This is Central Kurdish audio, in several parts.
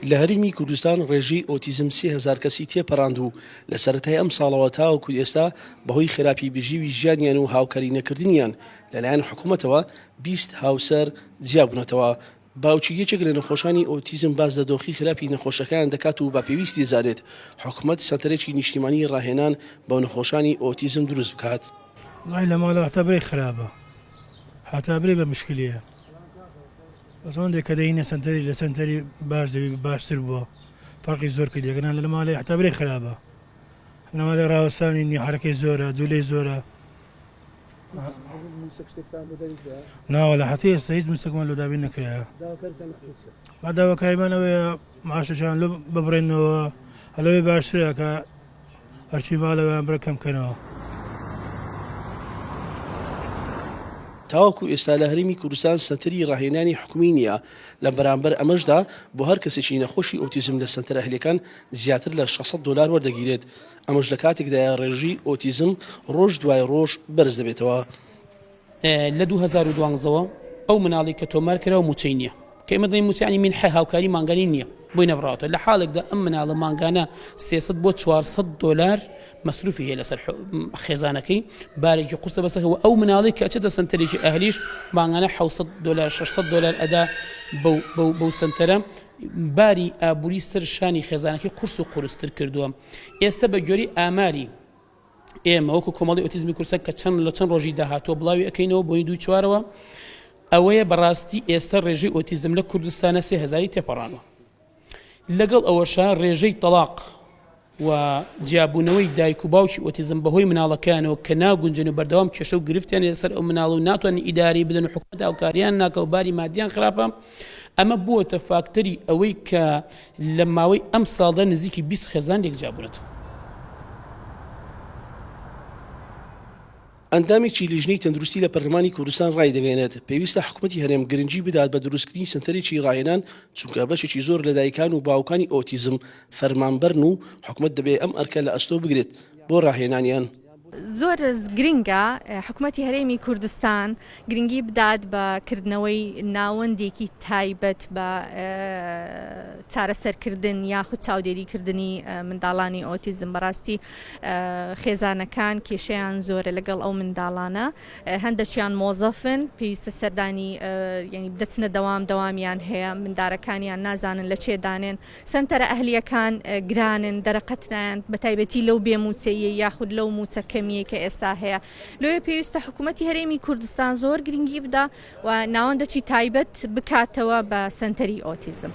لە هەرێمی کوردستان ڕێژەی ئۆتیزم 3000 کەسی تێپەڕاند و لە سەرەتای ئەمساڵەوە تاوەکو ئێستا بەهۆی خراپی بژیوی ژیانیان و هاوکاری نەکردنیان لەلایەن حکومەتەوە 20 هاوسەر جیابوونەتەوە. باوکی یەکێک لە نەخۆشانی ئۆتیزم باس لە دۆخی خراپی نەخۆشەکەیان دەکات و بە پێویستی دەزانێت حکومەت سەنتەرێکی نیشتیمانی ڕاهێنان بۆ نەخۆشانی ئۆتیزم دروست بکات. وەڵاهی لە ماڵەوە هەتا برێ خرابە هەتا برێ بە مشکلەیە بەس ئەوەندەی کە دەینە سەنتەری لە سەنتەری باش دەبی باشتر بووە فەرقی زۆر کردیە گەنا لە ماڵێ هەتا برێ خرابە لە ماڵێ ڕاوەستانی نیە حەرەکەی زۆرە جولەی زۆرە ناوەلا حتی ئێستا هیچ موچەکمان لۆ دابین نەکرایە داواکاریمان ئەوەیە معاشەکان لۆ ببڕێنەوە هەلەوەی باشترە کە ئەرکی ماڵەوەیان بڕە کەم کەنەوە. تاوەکو ئێستا لە هەرێمی کوردستان سەنتەری ڕاهێنانی حکومی نییە، لە بەرامبەر ئەمەشدا بۆ هەر کەسێکی نەخۆشی ئۆتیزم لە سەنتەرە ئەهلییەکان زیاتر لە 600 دۆلار وەردەگیرێت، ئەمەش لە کاتێکدایە ڕێژەی ئۆتیزم ڕۆژ دوای ڕۆژ بەرز دەبێتەوە. لە 2012 وە ئەو مناڵی کە تۆمار کراوە موچەی نییە کە ئێمە دەڵێین موچە یانی مینحە هاوکاری مانگانی نییە بۆی نەبڕاوەتەوە لە حاڵێکدا ئەم مناڵە مانگانە 300 بۆ 400 دۆلار مەسروفی هەیە لەسەر خێزانەکەی بارێکی قورسە بەسەر و ئەو مناڵی کە ئەچێتە سەنتەرێکی ئەهلیش مانگانە 600 دۆلار 600 دۆلار ئەدا بەو بەو بەو سەنتەرە باری ئابووری سەر شانی خێزانەکەی قورس و قورستر کردووە ئێستا بە گوێرەی ئاماری ئێمە وەکو کۆمەڵی ئۆتیزمی کوردستان کە چەند لە چەند ڕۆژی داهاتووە بڵاوی ئەەکەینەوە بۆی دوو چوارەوە ئەوەیە بەڕاستی ئێستا ڕێژەی ئۆتیزم لە کوردستانە سێ هزاری تێپەڕانوە لەگەڵ ئەوەشا ڕێژەی تەڵاق و جیابوونەوەی دایک و باوکی ئۆتیزم بەهۆی مناڵەکەیانەوە کە ناگونجن و بەردەوام کێشە و گرفتیان لەسەر ئەو مناڵ و ناتوانن ئیداری بدەن و حکومەت هاوکاریان ناکە و باری مادیان خراپە ئەمە بووەتە فاکتەری ئەوەی کە لە ماوەی ئەمساڵدا نزیکی 20 خێزان لێک جیابوونەتەوە. ئەندامێکی لیژنەی تەندروستی لە پەرلەمانی کوردستان ڕایدەگەیەنێت، پێویستە حکومەتی هەرێم گرنگی بدات بە دروستکردنی سەنتەرێکی ڕاهێنان، چونکە بەشێکی زۆر لە دایکان و باوکانی ئۆتیزم فەرمانبەرن و حکومەت دەبێت ئەم ئەرکە لە ئەستۆ بگرێت بۆ ڕاهێنانیان. زۆر گرنگە حکومەتی هەرێمی کوردستان گرنگی بدات بە کردنەوەی ناوەندێکی تایبەت بە چارەسەرکردن یاخود چاودێریکردنی منداڵانی ئۆتیزم بەڕاستی خێزانەکان کێشەیان زۆرە لەگەڵ ئەو منداڵانە هەندێکیان مۆزەفن پێویستە سەردانی یعنی دەچنە دەوام دەوامیان هەیە مندارەکانیان نازانن لە چێ دانێن سەنتەرە ئەهلییەکان گرانن، دەرەقەتنایان، بەتایبەتی لەو بێ مووچەییەی یاخود لەو مووچە کەمییەی کە ئێستا هەیە. لۆیە پێویستە حکوومەتی هەرێمی کوردستان زۆر گرنگی بدا و ناوەندەکی تایبەت بکاتەوە بە سەنتەری ئۆتیزم.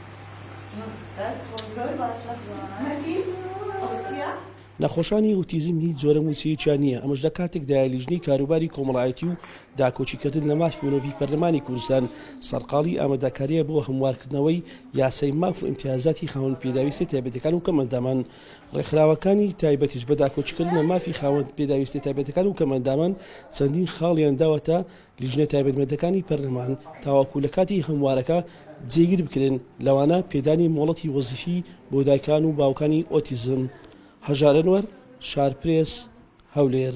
نەخۆشانی ئۆتیزم هیچ جۆرە مووچەیەکیان نییە، ئەمەش لە کاتێکدایە لیژنەی کاروباری کۆمەڵایەتی و داکۆکیکردن لە مافی مرۆڤی پەرلەمانی کوردستان سەرقاڵی ئامادەکارییە بۆ هەموارکردنەوەی یاسای ماف و ئیمتیازاتی خاوەن پێداویستیە تایبەتەکان و کەمئەندامان، ڕێکخراوەکانی تایبەتیش بە داکۆکیکردن لە مافی خاوەن پێداویستیە تایبەتەکان و کەمئەندامان چەندین خاڵیان داوەتە لیژنە تایبەتمەندەکانی پەرلەمان تاوەکو لە کاتی هەموارەکە جێگیر بکرێن، لەوانە پێدانی مۆڵەتی وەزیفی بۆ دایکان و باوکانی ئۆتیزم. هەژار ئەنوەر، شارپرێس، هەولێر.